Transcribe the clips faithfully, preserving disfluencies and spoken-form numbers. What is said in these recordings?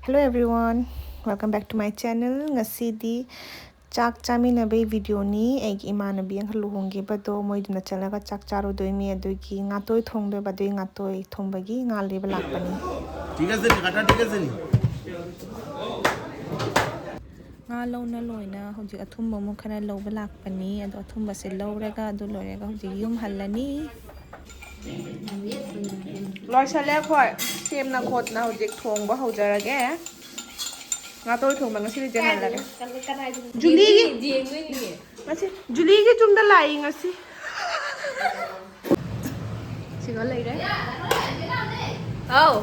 Hello everyone, welcome back to my channel. ꯉꯁꯤꯗꯤ ꯆꯥꯛ ꯆꯥꯃꯤꯟꯅꯕꯒꯤ ꯚꯤꯗꯤꯑꯣꯅꯤ꯫ ꯑꯩꯒꯤ ꯏꯃꯥꯟꯅꯕꯤ ꯑꯃꯈꯛ ꯂꯨꯍꯣꯡꯈꯤꯕꯗꯣ ꯃꯣꯏꯗꯨꯅ ꯆꯠꯂꯒ ꯆꯥꯛ ꯆꯥꯔꯨꯗꯣꯏꯅꯤ꯫ ꯑꯗꯨꯒꯤ ꯉꯥꯇꯣꯏ ꯊꯣꯡꯗꯣꯏꯕ, ꯑꯗꯨꯒꯤ ꯉꯥꯇꯣꯏ ꯊꯣꯡꯕꯒꯤ ꯉꯥ ꯂꯩꯕ ꯂꯥꯛꯄꯅꯤ꯫ ঠিক আছে নি, কাটা ঠিক আছে নি? ꯉꯥ ꯂꯧꯅ ꯂꯣꯏꯅ ꯍꯧꯖꯤꯛ ꯑꯊꯨꯝꯕ ꯑꯃꯨꯛ ꯈꯔ ꯂꯧꯕ ꯂꯥꯛꯄꯅꯤ꯫ ꯑꯗꯣ ꯑꯊꯨꯝꯕꯁꯦ ꯂꯧꯔꯒ ꯑꯗꯨ ꯂꯣꯏꯔꯒ ꯍꯧꯖꯤꯛ ꯌꯨꯝ ꯍꯜꯂꯅꯤ꯫ ꯂꯣꯏꯁꯜꯂꯦ ꯑꯩꯈꯣꯏ꯫ ꯁꯦꯝꯅ ꯈꯣꯠꯅ ꯍꯧꯖꯤꯛ ꯊꯣꯡꯕ ꯍꯧꯖꯔꯒꯦ꯫ ꯉꯥꯇꯣꯏ ꯊꯣꯡꯕ ꯉꯁꯤꯗꯤ ꯌꯦꯡꯍꯜꯂꯒꯦ꯫ ꯀꯅꯥ-, ꯀꯅꯥꯒꯤ ꯖꯨꯂꯤꯒꯤ꯫ ꯌꯦꯡꯗꯣꯏꯅꯤꯅꯦ꯫ ꯉꯁꯤ ꯖꯨꯂꯤꯒꯤ ꯌꯨꯝꯗ ꯂꯥꯛꯏ ꯉꯁꯤ꯫ ꯁꯤꯒ ꯂꯩꯔꯦ꯫ ꯑꯧ꯫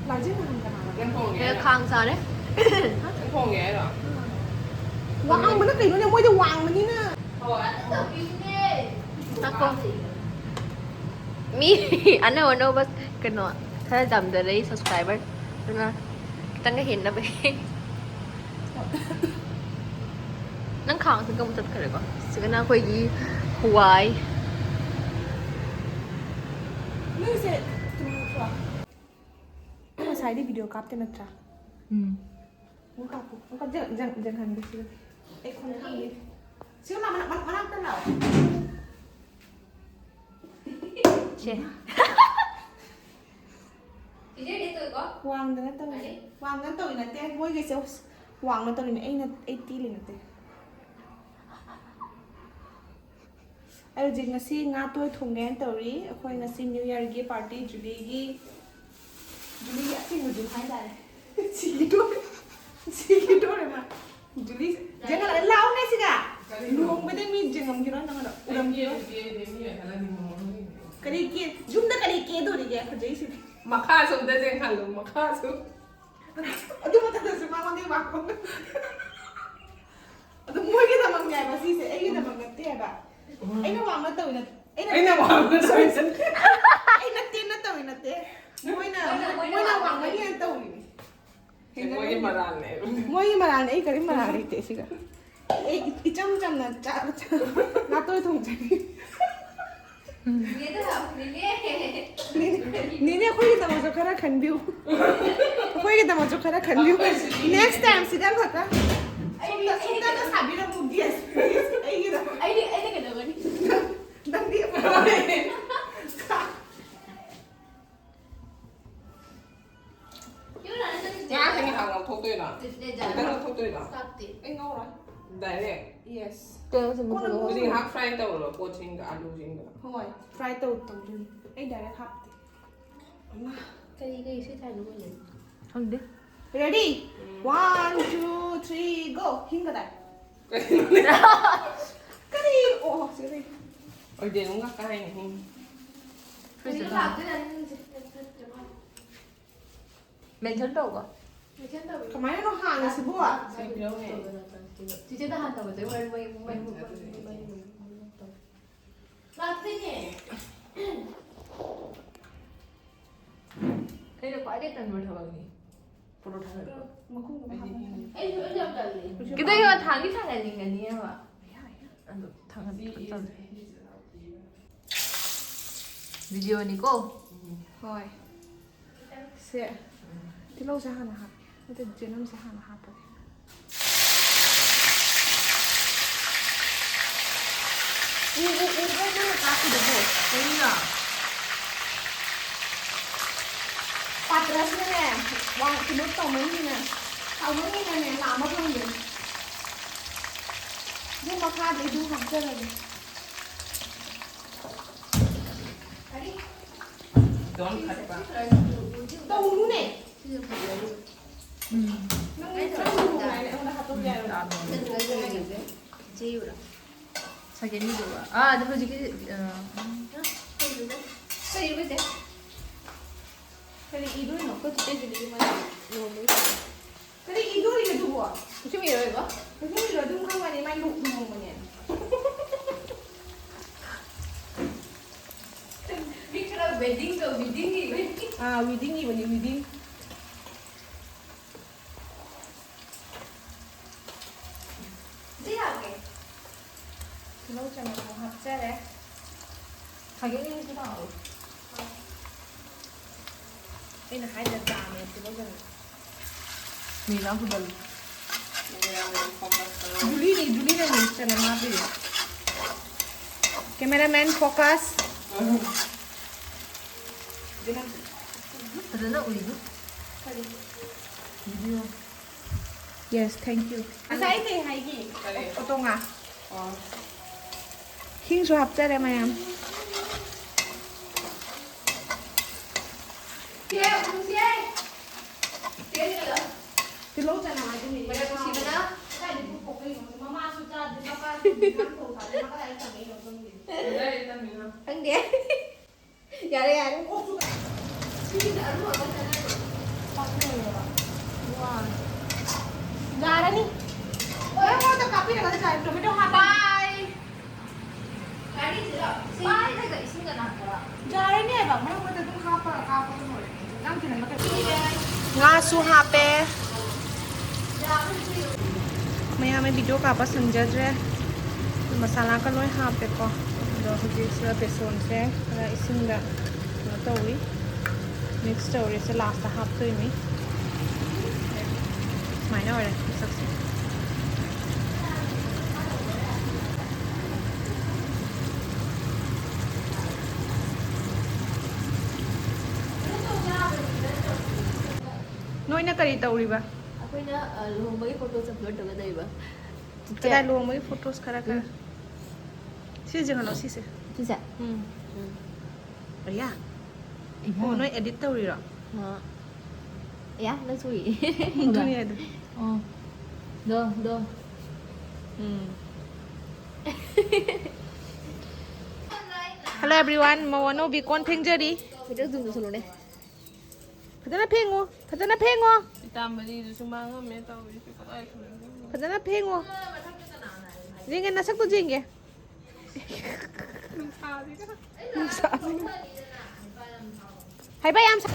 ꯂꯥꯛꯖꯦ ꯅꯍꯥꯟ ꯀꯅꯥꯅꯣ? ꯅꯪ ꯊꯣꯡꯒꯦ ꯍꯥꯏꯔꯣ? ꯈꯥꯡ ꯆꯥꯔꯦ꯫ ꯅꯪ ꯊꯣꯡꯒꯦ ꯍꯥꯏꯔꯣ? ꯋꯥꯡꯕꯅ ꯀꯩꯅꯣꯅꯦ, ꯃꯣꯏꯗ ꯋꯥꯡꯕꯅꯤꯅ꯫ ꯍꯣꯏ꯫ ꯉꯥꯏꯈꯣ꯫ ꯃꯤ ꯑꯅꯧ ꯑꯅꯧꯕ ꯀꯩꯅꯣ ꯈꯔ ꯌꯥꯝꯗꯔꯛꯏ subscriber꯫ ꯑꯗꯨꯅ ꯈꯤꯇꯪꯒ ꯍꯦꯟꯅꯕ꯫ ꯅꯪ ꯈꯥꯡꯁꯦ ꯀꯃꯨꯛ ꯆꯠꯈ꯭ꯔꯦꯀꯣ? ꯁꯤꯒꯅ ꯑꯩꯈꯣꯏꯒꯤ ꯍꯋꯥꯏ꯫ ꯅꯣꯏꯁꯦ ꯀꯩꯅꯣ ꯅꯠꯇ꯭ꯔꯣ? ꯉꯁꯥꯏꯗꯤ ꯚꯤꯗꯤꯑꯣ ꯀꯥꯞꯇꯦ ꯅꯠꯇ꯭ꯔꯥ? ꯎꯝ꯫ ꯑꯃꯨꯛ ꯀꯥꯞꯄꯨ꯫ ꯑꯃꯨꯛ ꯀꯥꯞ-, ꯖꯪ-, ꯖꯪ-, ꯖꯪꯍꯟꯒꯦ ꯁꯤꯗ꯫ ꯑꯩ ꯈꯣꯡ ꯍꯥꯝꯒꯦ꯫ ꯁꯤꯒ ꯃꯅꯥꯛ-, ꯃꯅꯥꯛ-, ꯃꯅꯥꯛꯇ ꯂꯥꯛꯑꯣ꯫ ꯁꯦ꯫ ꯋꯥꯡꯗꯅ ꯇꯧꯔꯤꯅꯦ꯫ ꯋꯥꯡꯗꯅ ꯇꯧꯔꯤ ꯅꯠꯇꯦ꯫ ꯃꯣꯏꯒꯩꯁꯦ ꯋꯥꯡꯅ ꯇꯧꯔꯤꯅꯦ꯫ ꯑꯩꯅ, ꯑꯩ ꯇꯦꯜꯂꯤ ꯅꯠꯇꯦ꯫ ꯑꯩ ꯍꯧꯖꯤꯛ ꯉꯁꯤ ꯉꯥ ꯇꯣꯏ ꯊꯣꯡꯒꯦꯅ ꯇꯧꯔꯤ꯫ ꯑꯩꯈꯣꯏ ꯉꯁꯤ New Yearꯒꯤ party, ꯖꯨꯂꯤꯒꯤ, ꯖꯨꯂꯤꯒꯤ ꯑꯁꯦꯡꯕ ꯌꯨꯝ ꯍꯥꯏꯇꯥꯔꯦ꯫ ꯁꯤꯒꯤꯗꯣꯔꯦ꯫ ꯁꯤꯒꯤꯗꯣꯔꯦ ꯃꯥ꯫ ꯖꯨꯂꯤ, ꯖꯦꯅꯦꯜ, ꯂꯥꯛꯑꯣꯅꯦ ꯁꯤꯒ꯫ ꯀꯔꯤꯅꯣ? ꯂꯨꯍꯣꯡꯕꯗ ꯃꯤ ꯌꯦꯡꯉꯝꯈꯤꯔꯣꯏ ꯅꯪ ꯑꯗꯣ꯫ ꯎꯔꯝꯈꯤꯔꯣꯏ꯫ ꯀꯦ-, ꯀꯦ-, ꯀꯦ-, ꯃꯤ ꯍꯦꯜꯂꯅꯤ ꯃꯃꯥꯡ꯫ ꯀꯔꯤ ꯀꯦ-, ꯌꯨꯝꯗ ꯀꯔꯤ ꯀꯦꯗꯣꯔꯤꯒꯦ ꯐꯖꯩꯁꯤꯗꯤ꯫ ꯃꯈꯥꯁꯨ ꯑꯝꯇ ꯌꯦꯡꯍꯜꯂꯨ, ꯃꯈꯥꯁꯨ꯫ ꯑꯗꯨ ꯃꯊꯛꯇꯁꯨ ꯃꯉꯣꯟꯗꯒꯤ ꯋꯥꯡꯕ꯫ ꯑꯗꯨ ꯃꯣꯏꯒꯤꯗꯃꯛꯅꯦ ꯍꯥꯏꯕ ꯁꯤꯁꯦ, ꯑꯩꯒꯤꯗꯃꯛ ꯅꯠꯇꯦ ꯍꯥꯏꯕ꯫ ꯎꯝ꯫ ꯑꯩꯅ ꯋꯥꯡꯅ ꯇꯧꯔꯤ ꯅꯠ-, ꯑꯩꯅ ꯑꯩꯅ ꯋꯥꯡꯅ ꯇꯧꯔꯤ꯫ Sorry, sorry. ꯑꯩꯅ ꯇꯦꯟꯅ ꯇꯧꯔꯤ ꯅꯠꯇꯦ꯫ ꯃꯣꯏꯅ, ꯃꯣꯏꯅ ꯃꯣꯏꯅ ꯋꯥꯡꯕꯒꯤ ꯋꯥꯡꯕꯒꯤ ꯍꯦꯟꯅ ꯇꯧꯔꯤꯅꯦ꯫ ꯃꯣꯏꯒꯤ ꯃꯔꯥꯜꯅꯦ꯫ ꯃꯣꯏꯒꯤ ꯃꯔꯥꯜꯅꯦ, ꯑꯩ ꯀꯔꯤꯝ ꯃꯔꯥꯜ ꯂꯩꯇꯦ ꯁꯤꯗ꯫ ꯑꯩ ꯏꯆꯝ ꯆꯝꯅ ꯆꯥ-, ꯆꯥ-, ꯉꯥꯇꯣꯏ ꯊꯣꯡꯖꯔꯤ꯫ ꯅꯦꯅꯦ, ꯅꯦꯅꯦ, ꯑꯩꯈꯣꯏꯒꯤꯗꯃꯛꯁꯨ ꯈꯔ ꯈꯟꯕꯤꯌꯨ꯫ ꯑꯩꯈꯣꯏ ꯑꯩꯒꯤꯗꯃꯛꯁꯨ ꯈꯔ ꯈꯟꯕꯤꯌꯨ꯫ Next time ꯁꯤꯗ ꯈꯛꯇ ꯁꯣꯝꯗ ꯁꯣꯝꯗ ꯁꯥꯕꯤꯔꯝꯃꯨ, guest please꯫ ꯑꯩꯒꯤꯗꯃꯛ ꯑꯩꯗꯤ ꯑꯩꯗꯤ ꯀꯩꯗꯧꯒꯅꯤ? ꯅꯪꯗꯤ ꯉꯥꯁꯦ ꯉꯥꯏꯍꯥꯛ ꯂꯧꯊꯣꯛꯇꯣꯏꯔꯣ? ꯈꯤꯇꯪ ꯂꯧꯊꯣꯛꯇꯣꯏꯔꯣ? ꯑꯩ ꯉꯧꯔꯣꯏ꯫ Direct? Yes꯫ ꯀꯩꯅꯣꯁꯦ ꯃꯨꯊꯠꯂꯣ꯫ ꯑꯗꯨꯗꯤ ꯉꯥꯏꯍꯥꯛ fry ꯇꯧꯔꯣ, ꯄꯣꯠꯁꯤꯡꯗꯣ, ꯑꯂꯨꯁꯤꯡꯗꯣ꯫ ꯍꯣꯏ, fry ꯇꯧ ꯇꯧꯗꯣꯏꯅꯤ꯫ ꯑꯩ direct ꯍꯥꯞꯇꯦ꯫ ꯀꯔꯤ ꯀꯔꯤ ꯁꯤ ꯊꯥꯏꯅꯣ ꯃꯣꯏꯅ? ꯈꯪꯗꯦ꯫ Ready? One, two, three, go. ꯍꯤꯡꯒꯗꯥꯏ? ꯀꯔꯤ? ꯑꯣ, ꯁꯤ ꯀꯔꯤ? ꯑꯣꯏꯗꯦ, ꯑꯗꯨꯝ ꯉꯥꯛꯇ ꯍꯥꯏꯅꯤ, ꯍꯤꯡ꯫ Fridge ꯇ ꯊꯝꯃꯣ꯫ Mention ꯇꯧꯕ꯫ ꯀꯃꯥꯏꯅꯅꯣ ꯍꯥꯡꯉꯤꯁꯤꯕꯣ? ꯆꯤꯆꯦꯗ ꯍꯥꯟꯅ ꯇꯧꯕꯁꯦ ꯃꯣꯏ, ꯃꯣꯏ, ꯃꯣꯏ, ꯃꯣꯏ, ꯃꯣꯏ, ꯃꯣꯏ, ꯃꯣꯏ, ꯃꯣꯏ, ꯃꯣꯏ, ꯃꯣꯏ꯫ ꯂꯥꯛꯇꯣꯏꯅꯦ꯫ ꯑꯩꯅ ꯈ꯭ꯋꯥꯏꯗꯒꯤ ꯇꯟꯕ ꯊꯕꯛꯅꯤ꯫ ꯄꯣꯔꯣꯊꯥ ꯍꯧꯔꯛꯄ꯫ ꯃꯈꯨꯝꯒꯨꯝꯕ ꯍꯥꯞꯄ꯫ ꯑꯩꯁꯨ, ꯑꯩꯁꯨ ꯌꯥꯝ ꯇꯜꯂꯤ꯫ ꯀꯩꯗꯧ ꯌꯥꯝ ꯊꯥꯡꯗꯤ ꯊꯥꯡꯒꯠꯅꯤꯡꯒꯅꯤꯕ꯫ ꯑꯗꯣ ꯊꯥꯡꯒꯠꯄ ꯇꯜꯂꯦ꯫ Video ꯅꯤꯀꯣ꯫ ꯍꯣꯏ꯫ ꯁꯦ, ꯇꯤꯜꯍꯧꯁꯦ ꯍꯥꯟꯅ ꯍꯥꯞ-, ꯅꯠꯇꯦ, ꯆꯅꯝꯁꯦ ꯍꯥꯟꯅ ꯍꯥꯞꯄꯒꯦ꯫ ꯎ, ꯎ, ꯎꯕ꯭ꯔꯥ ꯅꯪꯅ ꯀꯥꯞꯄꯤꯗꯨꯕꯨ? ꯀꯔꯤꯅꯣ? ꯄꯥꯇ꯭ꯔꯁꯤꯅꯅꯦ, ꯋꯥ-, ꯀꯩꯅꯣ ꯇꯧꯃꯟꯒꯤꯅ, ꯇꯧꯃꯟꯒꯤꯅꯅꯦ, ꯂꯥꯝꯕ ꯐꯪꯗꯦ꯫ ꯑꯗꯨ ꯃꯈꯥꯗ ꯑꯗꯨꯝ ꯍꯥꯞꯆꯔꯒꯦ꯫ ꯀꯔꯤ? Don't cut ꯄ꯫ ꯇꯧꯅꯨꯅꯦ꯫ ꯎꯝ꯫ ꯅꯪ ꯈꯔ ꯂꯨꯅ ꯑꯩꯉꯣꯟꯗ ꯍꯥꯠꯇꯣꯛꯀꯦ ꯍꯥꯏꯔꯣ? ꯆꯦ ꯎꯔꯣ? ꯁꯦꯀꯦꯟꯒꯤꯗꯨꯔꯣ? ꯑꯥ, ꯑꯗꯣ ꯍꯧꯖꯤꯛꯀꯤ, ꯑ, ꯀꯩꯅꯣ? ꯀꯩꯅꯣ ꯇꯧꯁꯦ? ꯀꯔꯤ ꯏꯗꯣꯏꯅꯣ? ꯑꯩꯈꯣꯏ ꯆꯤꯆꯦ ꯖꯤꯂꯤꯒꯤ ꯃꯥꯏ ꯂꯨꯍꯣꯡꯕꯒꯤ ꯄꯣꯠ꯫ ꯀꯔꯤ ꯏꯗꯣꯔꯤꯒꯦ ꯑꯗꯨꯕꯣ? ꯀꯩꯁꯨ ꯏꯔꯣꯏꯕ? ꯀꯩꯁꯨ ꯏꯔꯣꯏ, ꯑꯗꯨꯝ ꯈꯪꯉꯅꯤ ꯃꯥꯏ ꯂꯨ-, ꯂꯨꯍꯣꯡꯕꯅꯦ꯫ ꯃꯤ ꯈꯔ wedding ꯗꯣ wedding ꯏꯕꯅꯤ꯫ ꯑꯥ, wedding ꯏꯕꯅꯤ, wedding꯫ ꯁꯤ ꯌꯥꯒꯦ꯫ ꯇꯤꯜꯍꯧ ꯆꯅꯝ ꯑꯃꯨꯛ ꯍꯥꯞꯆꯔꯦ꯫ ꯈꯥꯒꯦꯟ ꯁꯤꯁꯨ ꯊꯥꯛꯑꯣ꯫ ꯑꯩꯅ ꯍꯥꯏꯗ꯭ꯔꯥ ꯆꯥꯃꯦ ꯇꯤꯜꯍꯧ ꯆꯅꯝ꯫ ꯃꯤꯅ ꯍꯨꯗꯜ꯫ ꯖꯨꯂꯤꯅꯤ, ꯖꯨꯂꯤꯅꯅꯤ ꯆꯅꯝ ꯍꯥꯞꯄꯤꯁꯦ꯫ Cameraman focus꯫ ꯐꯖꯅ ꯎꯏꯕꯨ꯫ ꯀꯔꯤ? Video꯫ Yes, thank you꯫ ꯉꯁꯥꯏ ꯀꯩ ꯍꯥꯏꯒꯦ? ꯀꯔꯤ? ꯑꯣꯇꯣ ꯉꯥ꯫ ꯑꯣ꯫ ꯍꯤꯡꯁꯨ ꯍꯥꯞꯆꯔꯦ ꯃꯌꯥꯝ꯫ ꯆꯦ, ꯆꯦ꯫ ꯆꯦ, ꯆꯠꯂꯣ꯫ ꯇꯤꯜꯍꯧ ꯆꯅꯝ ꯍꯥꯏꯗꯨꯅꯤ꯫ ꯃꯔꯛ ꯅꯨꯡꯁꯤꯕꯅ꯫ ꯀꯗꯥꯏꯗꯒꯤ ꯄꯣꯛꯄꯩꯅꯣ? ꯃꯃꯥꯁꯨ ꯆꯥꯗꯦ, ꯃꯄꯥꯁꯨ ꯏꯟꯖꯥꯡ ꯊꯣꯡ ꯆꯥꯗꯦ, ꯃꯥ ꯀꯗꯥꯏꯗ ꯇꯝꯃꯛꯏꯅꯣ ꯈꯪꯗꯦ꯫ ꯀꯗꯥꯏꯗ ꯇꯝꯃꯤꯅꯣ? ꯈꯪꯗꯦ꯫ ꯌꯥꯔꯦ, ꯌꯥꯔꯦ꯫ ꯁꯤꯒꯤꯁꯦ ꯑꯔꯨ ꯑꯔꯨ ꯆꯥꯅꯕ꯭ꯔꯣ? ꯄꯥꯛ ꯂꯣꯏꯔꯦꯕ꯫ ꯋꯥ꯫ ꯌꯥꯔꯅꯤ꯫ ꯃꯔꯛ ꯃꯔꯛꯇ ꯀꯥꯞꯄꯤꯔꯒ ꯆꯥꯏ꯫ ꯇꯣꯃꯦꯇꯣ ꯍꯥꯞꯄ꯫ ꯄꯥꯏ꯫ ꯄꯥꯏꯔꯒ ꯏꯁꯤꯡꯒ ꯅꯥꯟꯊꯣꯛꯑꯣ꯫ ꯌꯥꯔꯅꯤ ꯍꯥꯏꯕ, ꯃꯔꯛ ꯃꯔꯛꯇ ꯑꯗꯨꯝ ꯍꯥꯞꯄ, ꯍꯥꯞꯄꯒ ꯂꯣꯏꯔꯦ꯫ ꯌꯥꯝ ꯊꯤꯅ ꯃꯇꯠ-, ꯉꯥꯁꯨ ꯍꯥꯞꯄꯦ꯫ ꯃꯌꯥꯝ ꯑꯩ video ꯀꯥꯞꯄ ꯁꯪꯖꯗ꯭ꯔꯦ꯫ ꯃꯁꯥꯂꯥꯒ ꯂꯣꯏ ꯍꯥꯞꯄꯦꯀꯣ꯫ ꯑꯗꯣ ꯍꯧꯖꯤꯛꯁꯤꯗ ꯕꯦꯁꯣꯟꯁꯦ ꯈꯔ ꯏꯁꯤꯡꯗ ꯀꯩꯅꯣ ꯇꯧꯏ, mix ꯇꯧꯔꯤꯁꯦ last ꯍꯥꯞꯇꯣꯏꯅꯤ꯫ ꯁꯨꯃꯥꯏꯅ ꯑꯣꯏꯔꯦ ꯃꯁꯛꯁꯦ꯫ ꯅꯣꯏꯅ ꯀꯔꯤ ꯇꯧꯔꯤꯕ? ꯑꯩꯈꯣꯏꯅ, ꯑ, ꯂꯨꯍꯣꯡꯕꯒꯤ photos upload ꯇꯧꯒꯗꯧꯔꯤꯕ꯫ ꯀꯗꯥꯏ ꯂꯨꯍꯣꯡꯕꯒꯤ photos ꯈꯔ ꯈꯔ? ꯎꯝ꯫ ꯁꯤꯁꯦ ꯌꯦꯡꯍꯜꯂꯣ, ꯁꯤꯁꯦ꯫ ꯁꯤꯁꯦ? ꯎꯝ꯫ ꯎꯝ꯫ ꯑꯔꯤꯌꯥ? ꯑꯌꯥ꯫ ꯑꯣ, ꯅꯣꯏ edit ꯇꯧꯔꯤꯔꯣ? ꯑ꯫ ꯑꯌꯥ, ꯅꯪꯁꯨ ꯎꯏ꯫ ꯑꯗꯨꯅꯤ ꯍꯥꯏꯗꯣ꯫ ꯑꯣ꯫ ꯗꯣ, ꯗꯣ꯫ ꯎꯝ꯫ Hello everyone, ꯃꯧ ꯑꯅꯧꯕꯤ ꯀꯣꯟ ꯐꯦꯡꯖꯔꯤ꯫ ꯈꯤꯇꯪ zoom ꯇꯧꯁꯜꯂꯨꯅꯦ꯫ ꯐꯖꯅ ꯐꯦꯡꯉꯨ, ꯐꯖꯅ ꯐꯦꯡꯉꯨ꯫ ꯏꯇꯥꯃꯔꯤꯗꯨꯁꯨ ꯃꯥꯡꯉꯝꯃꯦ ꯇꯧꯔꯤꯁꯦ, ꯀꯗꯥꯏ ꯊꯝꯃꯤꯅꯣ? ꯐꯖꯅ ꯐꯦꯡꯉꯨ꯫ ꯌꯦꯡꯒꯦ, ꯅꯁꯛꯇꯨ ꯌꯦꯡꯒꯦ꯫ ꯅꯨꯡꯁꯥꯁꯤꯒ꯫ ꯅꯨꯡꯁꯥꯁꯤꯒ꯫ ꯍꯩꯕ ꯌꯥꯝ ꯁꯥ-,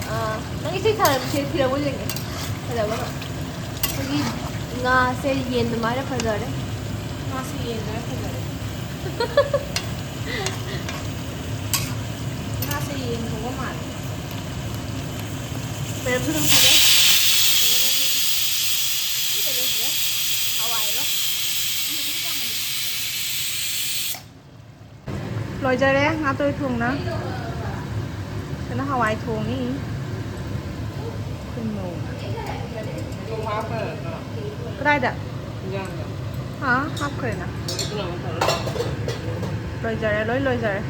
ꯑꯥ, ꯅꯪ ꯏꯁꯩ ꯊꯥꯔꯛ-, ꯊꯤꯔꯛꯑꯣ ꯌꯦꯡꯒꯦ꯫ ꯐꯖꯕ ꯑꯃ꯫ ꯑꯩꯈꯣꯏꯒꯤ ꯉꯥꯁꯦ ꯌꯦꯟ ꯑꯗꯨꯃꯥꯏꯅ ꯐꯖꯔꯦ꯫ ꯉꯥꯁꯦ ꯌꯦꯟ ꯑꯗꯨꯃꯥꯏꯅ ꯐꯖꯔꯦ꯫ ꯉꯥꯁꯦ ꯌꯦꯟ ꯊꯣꯡꯕ ꯃꯥꯜꯂꯦ꯫ ꯃꯅꯝꯁꯨ ꯅꯨꯡꯁꯤꯔꯦ꯫ ꯂꯣꯏꯖꯔꯦ ꯉꯥ ꯇꯣꯏ ꯊꯣꯡꯅ꯫ ꯁꯤꯅ ꯍꯋꯥꯏ ꯊꯣꯡꯉꯤ꯫ ꯑꯩꯈꯣꯏ ꯃꯧꯅ꯫ ꯀꯗꯥꯏꯗ? ꯑꯥ, ꯍꯥꯞꯈ꯭ꯔꯦꯅ꯫ ꯂꯣꯏꯖꯔꯦ, ꯂꯣꯏ ꯂꯣꯏꯖꯔꯦ꯫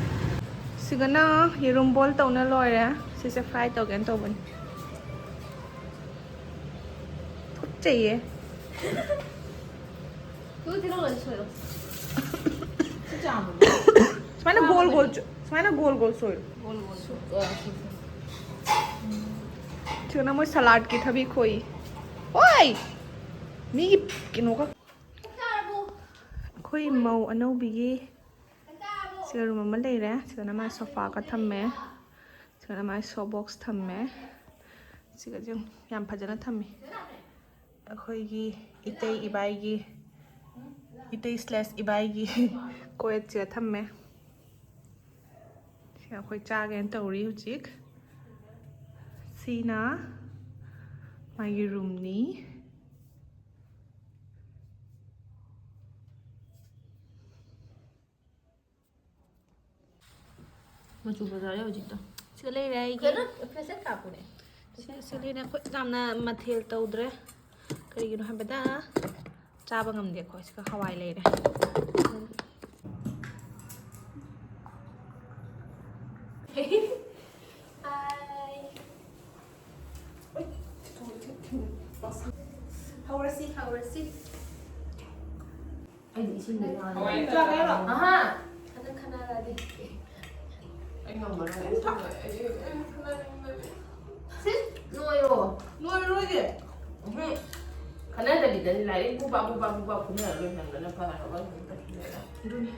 ꯁꯤꯒꯅ ꯌꯦꯔꯨꯝ ꯕꯣꯜ ꯇꯧꯅ ꯂꯣꯏꯔꯦ꯫ ꯁꯤꯁꯦ ꯐ꯭ꯔꯥꯏ ꯇꯧꯒꯦꯅ ꯇꯧꯕꯅꯤ꯫ ꯇꯨꯀꯠꯆꯩꯌꯦ꯫ ꯇꯨ ꯊꯤꯜꯂꯛꯑꯣ, ꯁꯣꯏꯔꯣ꯫ ꯁꯨꯃꯥꯏꯅ ꯒꯣꯜ ꯒꯣꯜ ꯆ-, ꯁꯨꯃꯥꯏꯅ ꯒꯣꯜ ꯒꯣꯜ ꯁꯣꯏꯔꯣ꯫ ꯒꯣꯜ ꯒꯣꯜ ꯁꯨ-, ꯑ, ꯁꯤ, ꯁꯤ꯫ ꯁꯤꯒꯅ ꯃꯣꯏ ꯁꯂꯥꯗꯀꯤ ꯊꯕꯤ ꯈꯣꯏ꯫ ꯍꯣꯏ! ꯃꯤꯒꯤ ꯀꯩꯅꯣꯒ꯫ ꯑꯩꯈꯣꯏ ꯃꯧ ꯑꯅꯧꯕꯤꯒꯤ ꯁꯤꯗ ꯔꯨꯝ ꯑꯃ ꯂꯩꯔꯦ꯫ ꯁꯤꯗꯅ ꯃꯥꯏ ꯁꯣꯐꯥꯒ ꯊꯝꯃꯦ꯫ ꯁꯤꯗꯅ ꯃꯥꯏ ꯁꯣ ꯕꯣꯛꯁ ꯊꯝꯃꯦ꯫ ꯁꯤꯒꯁꯦ ꯌꯥꯝ ꯐꯖꯅ ꯊꯝꯃꯤ꯫ ꯑꯩꯈꯣꯏꯒꯤ ꯏꯇꯩ ꯏꯕꯥꯏꯒꯤ, ꯏꯇꯩ ꯁ꯭ꯂꯦꯁ ꯏꯕꯥꯏꯒꯤ ꯀꯣꯌꯦꯠꯁꯤꯗ ꯊꯝꯃꯦ꯫ ꯁꯤ ꯑꯩꯈꯣꯏ ꯆꯥꯒꯦꯅ ꯇꯧꯔꯤ ꯍꯧꯖꯤꯛ꯫ ꯁꯤꯅ ꯃꯥꯒꯤ ꯔꯨꯝꯅꯤ꯫ ꯃꯆꯨ ꯐꯖꯔꯦ ꯍꯧꯖꯤꯛꯇꯣ꯫ ꯁꯤꯒ ꯂꯩꯔꯦ ꯑꯩꯒꯤ꯫ ꯐꯖꯅ ꯐꯦꯁꯟ ꯀꯥꯞꯄꯨꯅꯦ꯫ ꯁꯤ, ꯁꯤ ꯂꯩꯔꯦ꯫ ꯑꯩꯈꯣꯏ ꯌꯥꯝꯅ ꯃꯊꯦꯜ ꯇꯧꯗ꯭ꯔꯦ꯫ ꯀꯔꯤꯒꯤꯅꯣ ꯍꯥꯏꯕꯗ ꯆꯥꯕ ꯉꯝꯗꯦ ꯑꯩꯈꯣꯏ꯫ ꯁꯤꯒ ꯍꯋꯥꯏ ꯂꯩꯔꯦ꯫ ꯍꯥꯏ꯫ ꯍꯧꯔꯁꯤ, ꯍꯧꯔꯁꯤ꯫ ꯑꯩꯗꯤ ꯏꯁꯤꯡꯗ ꯉꯥꯏꯔꯦ꯫ ꯍꯋꯥꯏ ꯆꯥꯒꯦ ꯍꯥꯏꯔꯣ? ꯑꯍꯥ꯫ ꯍꯟꯗꯛ ꯈꯟꯅꯔꯗꯤ꯫ ꯑꯩ ꯉꯝꯃꯔꯣꯏ꯫ ꯑꯩ ꯁꯪꯉꯣꯏ꯫ ꯑꯩ, ꯑꯩ ꯈꯟꯅꯅꯤꯡꯕꯅꯦ꯫ ꯁꯤ ꯂꯣꯏꯔꯣ꯫ ꯂꯣꯏꯔꯣꯏꯒꯦ꯫ ꯎꯝꯍꯨꯝ꯫ ꯈꯟꯅꯗꯕꯤꯗꯅꯤ ꯂꯥꯏꯔꯤꯛ ꯄꯨꯕ, ꯄꯨꯕ, ꯄꯨꯕ ꯐꯨꯅꯔ ꯂꯣꯏꯁꯟꯕꯅ ꯐꯔꯕ ꯈꯪꯗꯦ꯫ ꯑꯗꯨꯅꯤ꯫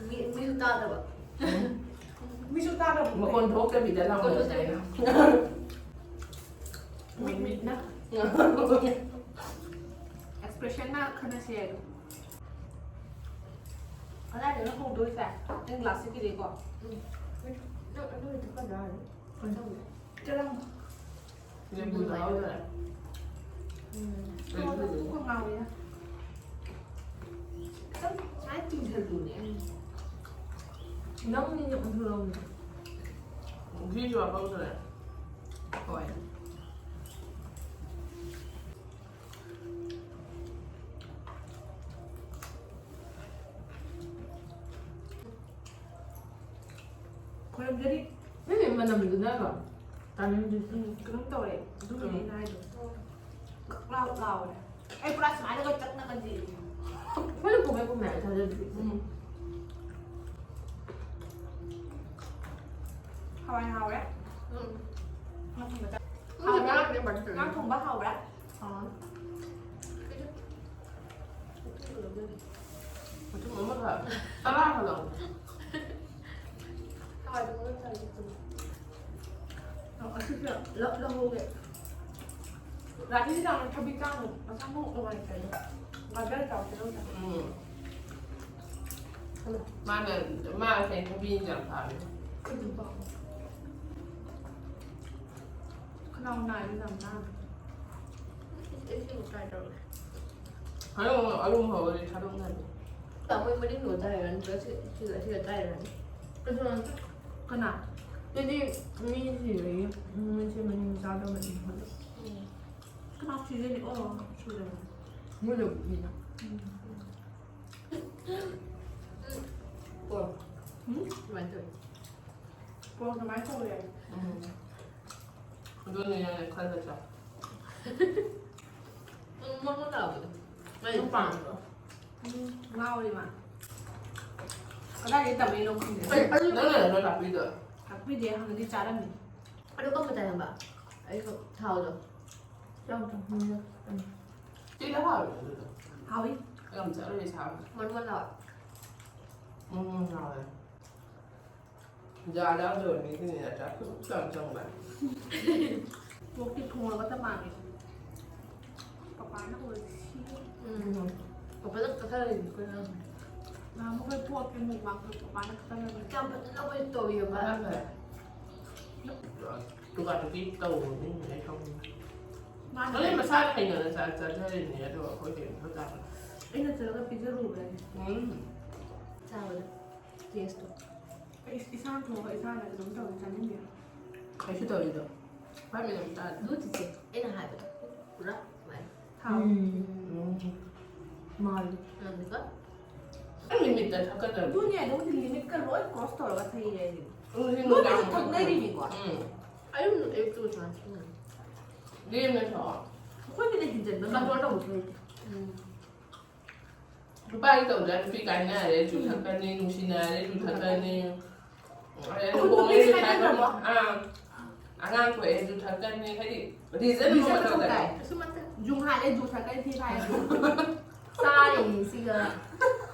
ꯃꯤ, ꯃꯤꯁꯨ ꯇꯥꯗꯕ꯫ ꯎꯝ꯫ ꯃꯤꯁꯨ ꯇꯥꯗꯕ꯫ ꯃꯈꯣꯟ ꯊꯣꯛꯇꯕꯤꯗ ꯂꯥꯎꯅꯁꯦ꯫ ꯃꯈꯣꯟ ꯊꯣꯛꯇꯕꯤꯗ꯫ ꯃꯤꯠ, ꯃꯤꯠꯅ꯫ Expressionꯅ ꯈꯟꯅꯁꯦ ꯍꯥꯏꯗꯣ꯫ ꯀꯗꯥꯏꯗꯅꯣ ꯍꯧꯗꯣꯏꯁꯦ? ꯅꯪ ꯒ꯭ꯂꯥꯁꯁꯦ ꯀꯤꯖꯩꯀꯣ? ꯎꯝ꯫ ꯅꯪ ꯑꯗꯨ ꯑꯣꯏꯔꯗꯤ ꯀꯗꯥꯏꯗ? ꯀꯩꯅꯣ ꯇꯧꯕ꯫ ꯆꯠꯂꯝꯃꯣ꯫ ꯂꯦꯝꯕꯨ ꯇꯧꯍꯧꯗ꯭ꯔꯦ꯫ ꯎꯝ꯫ ꯂꯦꯝꯕꯨ꯫ ꯀꯣꯛꯀ ꯉꯥꯎꯋꯤꯗ꯫ ꯈꯤꯇꯪ ꯁꯨꯃꯥꯏꯅ ꯆꯤꯡꯁꯤꯜꯂꯨꯅꯦ꯫ ꯎꯝ꯫ ꯅꯪꯅꯤꯅꯦ ꯑꯣꯟꯊꯣꯔꯛꯎꯅꯦ꯫ ꯘꯤꯁꯨ ꯍꯥꯞꯄꯛꯇ꯭ꯔꯦ꯫ ꯍꯣꯏ꯫ ꯈꯣꯏꯔꯝꯖꯔꯤ꯫ ꯅꯪꯒꯤ ꯃꯅꯝꯗꯨꯅꯔꯣ? ꯇꯥꯅꯤꯡꯗꯦ꯫ ꯎꯝ, ꯀꯩꯅꯣꯝ ꯇꯧꯔꯦ꯫ ꯑꯗꯨꯒꯤꯅꯦ ꯎꯝ꯫ ꯑꯩꯅ ꯍꯥꯏꯗꯣ꯫ ꯀꯛ ꯂꯥꯎ ꯂꯥꯎꯔꯦ꯫ ꯑꯩ ꯄꯨꯔꯥ ꯁꯨꯃꯥꯏꯅꯒ ꯆꯠꯅꯒꯗꯤ꯫ ꯑꯩꯈꯣꯏꯅ ꯄꯨꯝꯃꯦ ꯄꯨꯝꯃꯦ ꯍꯥꯏ ꯊꯥꯖꯗ꯭ꯔꯤ꯫ ꯎꯝ꯫ ꯍꯋꯥꯏ ꯍꯥꯎꯔꯦ꯫ ꯎꯝ꯫ ꯉꯥ ꯊꯣꯡꯕ ꯆꯥ-, ꯎꯝ, ꯍꯥꯎꯕ꯭ꯔꯥ? ꯉꯥ ꯊꯣꯡꯕ ꯍꯥꯎꯕ꯭ꯔꯥ? ꯑꯥ꯫ ꯃꯇꯨꯝ ꯑꯃꯈꯛ, ꯇꯔꯥ ꯈꯛ ꯂꯧ꯫ ꯍꯋꯥꯏꯗꯨ ꯃꯔꯨ ꯆꯥꯏ, ꯆꯨꯝꯃꯤ꯫ ꯑꯣ, ꯑꯁꯤꯁꯨ ꯂꯧ-, ꯂꯧꯍꯧꯒꯦ꯫ ꯔꯥꯅꯤꯁꯤ ꯆꯥꯎꯅ ꯊꯕꯤ ꯆꯥꯅꯨ, ꯃꯁꯥ ꯃꯎ ꯅꯨꯡꯉꯥꯏꯇ꯭ꯔꯦ꯫ ꯒꯖꯔ ꯆꯥꯎ, ꯇꯤꯜꯍꯧ ꯆꯥꯎ꯫ ꯎꯝ꯫ ꯃꯥꯅ, ꯃꯥ ꯉꯁꯥꯏ ꯊꯕꯤ ꯌꯥꯝ ꯄꯥꯝꯃꯦ꯫ ꯑꯗꯨꯝ ꯄꯥꯝꯃꯦ꯫ ꯈꯅꯥꯎ ꯅꯥꯏ, ꯌꯥꯝ ꯅꯥꯕ꯫ ꯑꯩ ꯁꯤꯕꯨ try ꯇꯧꯔꯒꯦ꯫ ꯍꯥꯏꯔꯛꯑꯣ, ꯑꯔꯨꯝꯕ ꯍꯧꯔꯗꯤ ꯊꯥꯗꯣꯛꯅꯕꯤ꯫ ꯃꯣꯏ ꯃꯔꯤꯡꯗꯣ ꯆꯥꯏꯔꯣ ꯅꯠꯇ꯭ꯔꯒ ꯁꯤ-, ꯁꯤꯒ, ꯁꯤꯒ ꯆꯥꯏꯔꯣ? ꯑꯗꯨ ꯅꯠꯇꯦ꯫ ꯀꯅꯥ? ꯑꯗꯨꯗꯤ ꯃꯤ ꯁꯤꯕꯒꯤ ꯃꯣꯏꯁꯦ ꯃꯅꯤꯡ ꯆꯥꯗꯕꯅꯤ ꯈꯜꯂꯦ꯫ ꯎꯝ꯫ ꯀꯅꯥ ꯁꯤꯖꯅꯤ? ꯑꯣ, ꯁꯨꯔꯦ꯫ ꯃꯣꯏ ꯂꯧꯕꯨꯛꯅꯤꯅ꯫ ꯎꯝ꯫ ꯀꯣ꯫ ꯎꯝ? ꯁꯨꯃꯥꯏꯅ ꯇꯧꯋꯤ꯫ ꯀꯣ, ꯀꯃꯥꯏꯅ ꯇꯧꯔꯦ? ꯎꯝ꯫ ꯑꯗꯨꯅꯦ ꯌꯥꯔꯦ ꯈꯜꯂꯁꯦ꯫ ꯎꯝ, ꯃꯣꯟ ꯃꯣꯟ ꯂꯥꯎꯕꯗꯣ꯫ ꯃꯥꯏ ꯑꯗꯨꯝ ꯄꯥꯝꯕ꯭ꯔꯣ? ꯎꯝ, ꯉꯥꯎꯔꯤ ꯃꯥ꯫ ꯀꯗꯥꯏꯗꯩ ꯇꯝꯃꯛꯏꯅꯣ ꯈꯪꯗꯦ꯫ ꯑꯩ, ꯑꯩ ꯅꯪꯅ ꯅꯠꯇ꯭ꯔꯣ ꯇꯥꯛꯄꯤꯗꯣ? ꯇꯥꯛꯄꯤꯗꯦ, ꯍꯥꯟꯅꯗꯤ ꯆꯥꯔꯝꯃꯤ꯫ ꯑꯗꯨ ꯀꯔꯝꯕ ꯆꯥꯏ ꯍꯥꯏꯕ? ꯑꯩꯁꯨ ꯊꯥꯎꯗꯣ꯫ ꯌꯥꯎꯗ꯭ꯔꯣ? ꯎꯝ, ꯌꯥꯎꯗ꯭ꯔꯣ? ꯎꯝ꯫ ꯆꯤꯛꯀꯟ ꯍꯥꯎꯕꯅꯦ ꯑꯗꯨꯗꯣ꯫ ꯍꯥꯎꯏ꯫ ꯌꯥꯝ ꯆꯥꯔꯨꯔꯦ ꯁꯥꯕ꯫ ꯃꯣꯟ ꯃꯣꯟ ꯂꯥꯎ꯫ ꯎꯝ, ꯍꯥꯎꯋꯦ꯫ ꯖꯥꯔ ꯌꯥꯎꯗꯕ ꯃꯤꯁꯤꯡꯁꯤꯅ ꯆꯥꯛ ꯈꯨꯠ ꯌꯥꯝ ꯆꯪꯕ꯫ ꯄꯣꯛꯇꯤ ꯊꯣꯡꯉꯒꯇ ꯃꯥꯜꯂꯦ꯫ ꯄꯄꯥꯅ ꯑꯣꯏꯔꯗꯤ ꯁꯤ꯫ ꯎꯝ꯫ ꯄꯄꯥꯅ ꯀꯛꯊꯠꯂꯤꯅꯤ ꯑꯩꯈꯣꯏꯅ꯫ ꯅꯍꯥꯟꯃꯨꯛ ꯑꯩꯈꯣꯏ ꯄꯣꯛꯀꯤ ꯃꯨꯛꯕꯥꯡꯗꯣ ꯄꯄꯥꯅ ꯀꯛꯊꯠꯂꯝꯃꯤ꯫ ꯌꯥꯝ ꯐꯖꯅ ꯑꯩꯈꯣꯏ ꯇꯧꯋꯦꯕ꯫ ꯀꯛꯊꯠꯈ꯭ꯔꯦ꯫ ꯇꯨꯀꯥ ꯇꯨꯀꯤ ꯇꯧꯕ ꯃꯤꯅꯦ ꯑꯩ ꯈꯪꯉꯦ꯫ ꯃꯥꯅ ꯅꯣꯏ ꯃꯁꯥꯅ ꯍꯩꯅꯅ ꯆꯥ-, ꯆꯥꯖꯔꯤꯅꯦ, ꯑꯗꯣ ꯑꯩꯈꯣꯏ ꯀꯩꯅꯣ ꯆꯥꯕ꯫ ꯑꯩꯅ ꯆꯠꯂꯒ ꯄꯤꯖꯔꯨꯕꯅꯦ꯫ ꯎꯝ꯫ ꯆꯥꯕꯗ ꯇꯦꯁꯇꯣ꯫ ꯏꯁꯥꯅ ꯊꯣꯡꯉꯒ ꯏꯁꯥꯅ ꯑꯗꯨꯝ ꯇꯧꯔ ꯆꯥꯅꯤꯡꯗꯦ꯫ ꯀꯩꯁꯨ ꯇꯧꯔꯤꯗꯣ꯫ ꯚꯥꯏ ꯃꯤꯅꯝ ꯇꯥꯗꯦ꯫ ꯑꯗꯨ ꯆꯤꯆꯦ ꯑꯩꯅ ꯍꯥꯏꯕꯗꯣ ꯄꯨꯔꯥ ꯁꯨꯃꯥꯏꯅ ꯊꯥꯎ꯫ ꯎꯝ꯫ ꯃꯥꯜꯂꯤ꯫ ꯉꯝꯃꯤꯀꯣ꯫ ꯅꯪ ꯃꯤꯠꯇ ꯊꯛꯀꯗꯕꯅꯤ꯫ ꯑꯗꯨꯅꯦ ꯑꯗꯨꯕꯨꯗꯤ ꯂꯤꯃꯤꯠꯀ ꯂꯣꯏ ꯀ꯭ꯔꯣꯁ ꯇꯧꯔꯒ ꯊꯛꯏꯅꯦ ꯑꯩꯗꯤ꯫ ꯎꯝ, ꯁꯤ ꯅꯣꯏ ꯅꯨꯡꯗꯥꯡ ꯀꯩꯁꯨ ꯊꯛꯅꯔꯤꯅꯤꯀꯣ꯫ ꯎꯝ꯫ ꯑꯌꯨꯛ ꯑꯌꯨꯛꯇꯨ ꯁꯨꯃꯥꯏꯅ ꯊꯛꯅꯕꯅꯤ꯫ ꯂꯦꯝꯅ ꯊꯛꯑꯣ꯫ ꯑꯩꯈꯣꯏꯒꯤꯗꯤ ꯍꯦꯟꯖꯟꯕ ꯉꯝꯃꯣꯏ꯫ ꯀꯟꯇ꯭ꯔꯣꯜ ꯇꯧꯕꯁꯨ ꯂꯩꯇꯦ꯫ ꯅꯨꯄꯥꯒꯤ ꯇꯧꯗ꯭ꯔꯥ? ꯅꯨꯄꯤ ꯀꯥꯏꯅꯔꯦ ꯖꯨ ꯊꯛꯀꯅꯤ, ꯅꯨꯡꯁꯤꯅꯔꯦ ꯖꯨ ꯊꯛꯀꯅꯤ꯫ ꯑꯗꯩ ꯑꯩꯈꯣꯏ ꯂꯨꯍꯣꯡꯉꯦ ꯅꯨꯄꯤꯁꯦ ꯖꯨ ꯊꯛꯀꯅꯤ꯫ ꯀꯥꯏꯅꯗ꯭ꯔꯕꯣ? ꯑꯥ꯫ ꯑꯉꯥꯡ ꯊꯣꯛꯑꯦ ꯖꯨ ꯊꯛꯀꯅꯤ꯫ ꯍꯥꯏꯗꯤ ꯔꯤꯖꯟ ꯔꯤꯖꯟ ꯑꯃ ꯑꯃ ꯇꯧꯗ꯭ꯔꯥ? ꯇꯥꯏ꯫ ꯑꯁꯨꯝ ꯑꯝꯇ ꯖꯨ ꯍꯥꯜꯂꯦ ꯖꯨ ꯊꯛꯀꯅꯤ ꯊꯤ ꯐꯥꯏ꯫ ꯆꯥꯔꯤꯅꯤ ꯁꯤꯒ꯫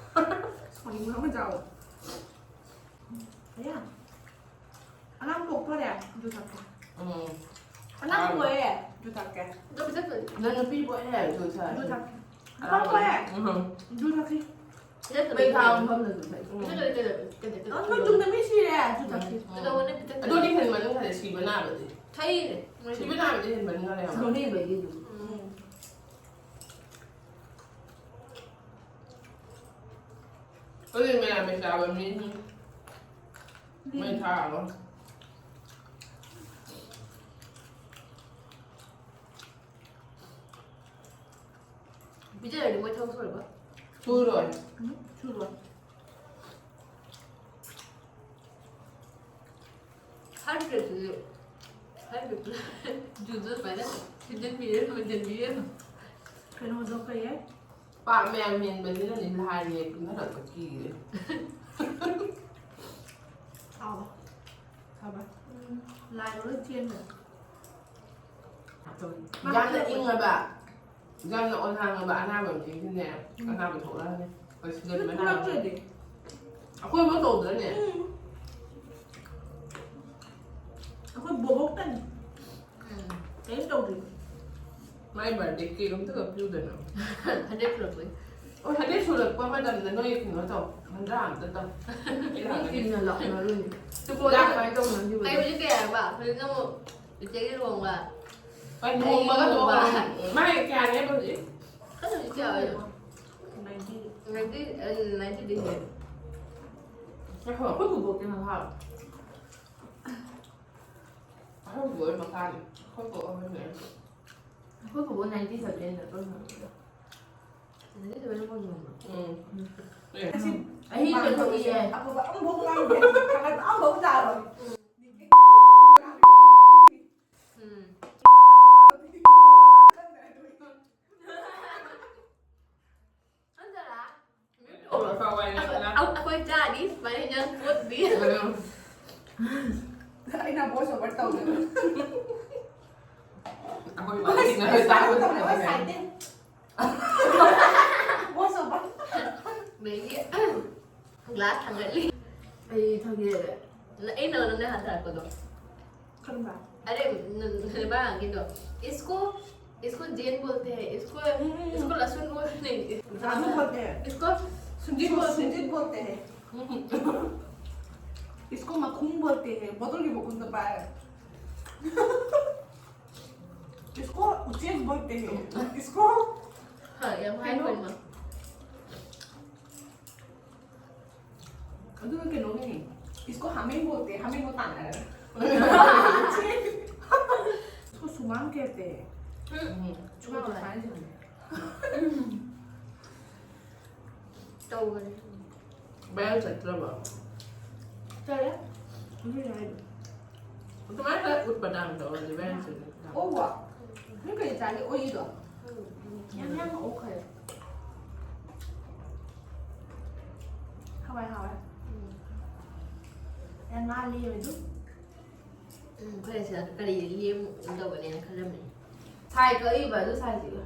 ꯁꯥꯎꯅꯤꯡꯕ ꯑꯃ ꯌꯥꯎꯋꯦ꯫ ꯑꯌꯥ꯫ ꯑꯉꯥꯡ ꯄꯣꯛꯇꯣꯔꯦ ꯖꯨ ꯊꯛꯀꯦ꯫ ꯎꯝ꯫ ꯑꯉꯥꯡ ꯄꯣꯛꯑꯦ ꯖꯨ ꯊꯛꯀꯦ꯫ ꯑꯗꯣ ꯄꯤꯊꯛꯇꯣꯏꯅꯤ꯫ ꯅꯪ ꯅꯨꯄꯤ ꯄꯣꯛꯑꯦ ꯍꯥꯏꯔ ꯖꯨ ꯊꯛꯑꯦ꯫ ꯖꯨ ꯊꯛꯀꯦ꯫ ꯅꯨꯄꯥ ꯄꯣꯛꯑꯦ ꯎꯝ꯫ ꯖꯨ ꯊꯛꯁꯤ꯫ ꯄꯤꯊꯛꯇꯣꯏꯅꯤ꯫ ꯃꯩ ꯊꯥꯕ ꯃꯐꯝꯗꯁꯨ ꯊꯛꯏ꯫ ꯄꯤꯊꯛꯇꯣꯏꯅꯤ, ꯄꯤꯊꯛꯇꯣꯏꯅꯤ, ꯄꯤꯊꯛꯇꯣꯏꯅꯤ꯫ ꯑ, ꯅꯣꯏ ꯇꯨꯝꯗ ꯃꯤ ꯁꯤꯔꯦ ꯖꯨ ꯊꯛꯁꯤ꯫ ꯀꯩꯗꯧꯕꯅꯦ ꯄꯤꯊꯛꯇꯣꯏꯅꯤ? ꯑꯗꯨꯗꯤ ꯍꯦꯟꯃꯟꯈ꯭ꯔꯦ ꯁꯤꯕ ꯅꯥꯕꯗꯤ꯫ ꯊꯛꯏꯅꯦ꯫ ꯁꯤꯕ ꯅꯥꯕꯗꯤ ꯍꯦꯟꯃꯟꯈ꯭ꯔꯦ ꯌꯥꯝ꯫ ꯂꯧꯅꯩꯕꯒꯤ ꯑꯗꯨꯝ꯫ ꯎꯝ꯫ ꯑꯗꯨꯗꯤ ꯃꯌꯥꯝ ꯆꯥꯕ ꯃꯤ ꯃꯩ ꯊꯥꯔꯣ꯫ ꯄꯤꯖꯔꯗꯤ ꯃꯣꯏ ꯊꯕꯛ ꯁꯨꯔꯕ? ꯁꯨꯔꯣꯏ꯫ ꯁꯨꯔꯣꯏ꯫ ꯍꯥꯏꯗ꯭ꯔꯦꯠꯇꯨꯗꯤ ꯍꯥꯏꯗ꯭ꯔꯦꯠꯇꯨ ꯖꯨꯗꯣ ꯁꯨꯃꯥꯏꯅ ꯊꯤꯟꯖꯤꯟꯕꯤꯔꯦ, ꯃꯨꯟꯖꯟꯕꯤꯔꯦ꯫ ꯀꯩꯅꯣꯗꯣ ꯀꯩ ꯍꯥꯏ? ꯄꯥꯛ ꯃꯌꯥꯝ ꯃꯦꯟꯕꯅꯤꯅꯅꯦ ꯂꯥꯏꯅꯦ ꯀꯨꯝꯊꯔꯛꯄ ꯀꯤꯔꯦ꯫ ꯁꯥꯕ꯫ ꯁꯥꯕ꯫ ꯎꯝ, ꯂꯥꯏ ꯂꯣꯏ ꯆꯦꯟꯈ꯭ꯔꯦ꯫ ꯌꯥꯝꯅ ꯏꯪꯉꯕ, ꯌꯥꯝꯅ ꯑꯣꯟꯍꯥꯡꯉꯕ ꯑꯅꯥꯕ ꯃꯤꯁꯤꯡꯁꯤꯅꯦ ꯑꯅꯥꯕ ꯊꯣꯛꯂꯛꯑꯅꯤ꯫ ꯑꯩꯈꯣꯏ ꯁꯤꯒꯟꯕ ꯅꯥꯕ꯫ ꯊꯣꯛꯂꯛꯇ꯭ꯔꯗꯤ? ꯑꯩꯈꯣꯏꯐꯥꯎ ꯇꯧꯗ꯭ꯔꯅꯦ? ꯎꯝ꯫ ꯑꯩꯈꯣꯏ ꯕꯣꯕꯣꯛꯇꯅꯤ꯫ ꯀꯩꯝ ꯇꯧꯗ꯭ꯔꯤ꯫ ꯃꯥꯏ ꯕꯥꯔꯗꯦ ꯀꯦꯛ ꯑꯝꯇ ꯀꯛꯄꯤꯌꯨꯗꯅ꯫ ꯍꯟꯗ꯭ꯔꯦꯠ ꯁꯨꯔꯛꯄꯩ꯫ ꯑꯣ, ꯍꯟꯗ꯭ꯔꯦꯠ ꯁꯨꯔꯛꯄ ꯃꯇꯝꯗ ꯅꯣꯏ ꯀꯩꯅꯣ ꯇꯧ, ꯍꯟꯗ꯭ꯔꯥ ꯑꯝꯇ ꯇꯧ꯫ ꯃꯤ ꯆꯤꯟꯅ ꯂꯥꯎꯅꯔꯨꯅꯤ꯫ ꯆꯨꯀꯣꯜꯗ ꯀꯃꯥꯏꯅ ꯇꯧꯅꯈꯤꯕꯅꯣ? ꯀꯩ ꯍꯧꯖꯤꯛ ꯀꯩ ꯍꯥꯏꯕ? ꯍꯧꯖꯤꯛꯅ ꯑꯃꯨꯛ ꯏꯆꯦꯒꯤ ꯂꯨꯍꯣꯡꯕ꯫ ꯍꯣꯏ, ꯂꯨꯍꯣꯡꯕꯒ ꯑꯩ ꯇꯣꯛꯑꯣ꯫ ꯂꯨꯍꯣꯡꯕ꯫ ꯃꯥꯏ ꯀꯌꯥꯅꯦꯕ ꯍꯧꯖꯤꯛ? ꯈꯪꯗꯦ ꯍꯧꯖꯤꯛ ꯀꯌꯥ ꯑꯣꯏꯔꯤꯅꯣ? ꯅꯥꯏꯟꯇꯤ꯫ ꯅꯥꯏꯟꯇꯤ, ꯑ, ꯅꯥꯏꯟꯇꯤꯗꯤ ꯍꯦꯜꯂꯦ꯫ ꯑꯩꯈꯣꯏ ꯕꯣꯕꯣꯛꯇꯤ ꯃꯈꯥꯔꯣ? ꯑꯩꯈꯣꯏ ꯕꯣꯕꯣꯛ ꯃꯈꯥꯅꯤ꯫ ꯑꯩꯈꯣꯏ ꯕꯣꯕꯣꯛ ꯑꯍꯟꯅꯦ꯫ ꯑꯩꯈꯣꯏ ꯕꯣꯕꯣꯛ ninety seven ꯅꯠꯇ꯭ꯔꯣ ꯐꯪꯉꯤꯗꯣ? Ninety seven ꯐꯪꯉꯤꯕ? ꯎꯝ꯫ ꯑꯦ꯫ ꯑꯍꯤꯡꯗ ꯊꯣꯛꯏ ꯌꯥꯏ꯫ ꯑꯐꯕ ꯑꯃꯐꯥꯎ ꯉꯥꯡꯗꯦ꯫ ꯊꯥꯒꯠꯄ ꯑꯃꯐꯥꯎ ꯇꯥꯔꯣꯏ꯫ ꯎꯝ꯫ ꯑꯟꯖꯂꯥ, ꯑꯩꯈꯣꯏ ꯆꯥꯅꯤ ꯁꯨꯃꯥꯏꯅ ꯏꯟꯖꯥꯡ ꯀꯣꯠꯄꯤ꯫ ꯑꯩꯅ voice over ꯇꯧꯗꯣꯏꯕ꯫ ꯑꯩꯈꯣꯏ ꯏꯃꯥꯟꯅꯕꯤꯅ ꯆꯥꯕ ꯇꯧꯗꯣꯏꯕ꯫ Voice over꯫ ꯃꯦꯒꯤ꯫ Glass ꯊꯥꯡꯒꯠꯂꯤ꯫ ꯑꯩ ꯊꯥꯡꯒꯠꯂꯦ꯫ ꯅ-, ꯑꯩ ꯅꯉꯣꯟꯗ ꯍꯥꯟꯊꯔꯛꯄꯗꯣ꯫ ꯀꯔꯝꯕ? अरे, न-, न-, ꯅꯕꯥꯒꯤꯗꯣ꯫ इसको, इसको जेन बोलते हैं, इसको, हम्म। इसको लहसुन बोलते हैं। जादू बोलते हैं। इसको सुंदर बोलते हैं। सुंदर बोलते हैं। हम्म। इसको मखून बोलते हैं। बोतल की मखून तो पाया है। इसको उचेस बोलते हैं। इसको हाँ, या भाई हेलो। बोलना। ꯑꯗꯨꯒ ꯀꯩꯅꯣꯒꯤꯅꯤ, इसको हमें बोलते हैं, हमें को ताना है। इसको सुमान कहते हैं। ꯎꯝ, ꯎꯝ꯫ ꯁꯨꯃꯥꯡ ꯂꯥꯏ꯫ ꯇꯧꯕꯅꯦ꯫ ꯕꯦꯜ ꯆꯠꯇ꯭ꯔꯕꯣ? ꯆꯠꯂꯦ꯫ ꯑꯗꯨꯏꯅꯦ ꯍꯥꯏꯗꯣ꯫ ꯑꯗꯨꯃꯥꯏꯅ ꯈꯔ ꯎꯠꯄ ꯇꯥꯕ ꯇꯧꯔꯗꯤ ꯕꯦꯜ ꯆꯠꯂꯦ꯫ ꯑꯣ, ꯋꯥ꯫ ꯅꯣꯏ ꯀꯔꯤ ꯆꯥꯒꯦ? ꯑꯣꯏꯗꯣ? ꯌꯥꯝ ꯌꯥꯝꯅ ꯑꯣꯛꯈ꯭ꯔꯦ꯫ ꯍꯋꯥꯏ ꯍꯥꯎꯋꯦ꯫ ꯎꯝ꯫ ꯌꯥꯝ ꯉꯥꯜꯂꯤ ꯑꯗꯨ꯫ ꯎꯝ, ꯑꯩꯈꯣꯏ ꯑꯁꯤꯗ ꯀꯔꯤ ꯂꯦꯝꯒꯨꯝ ꯇꯧꯒꯅꯦꯅ ꯈꯜꯂꯝꯃꯤꯅꯦ꯫ ꯁꯥꯏ ꯀꯛꯏꯕ ꯑꯗꯨ ꯁꯥꯏꯁꯤꯒ꯫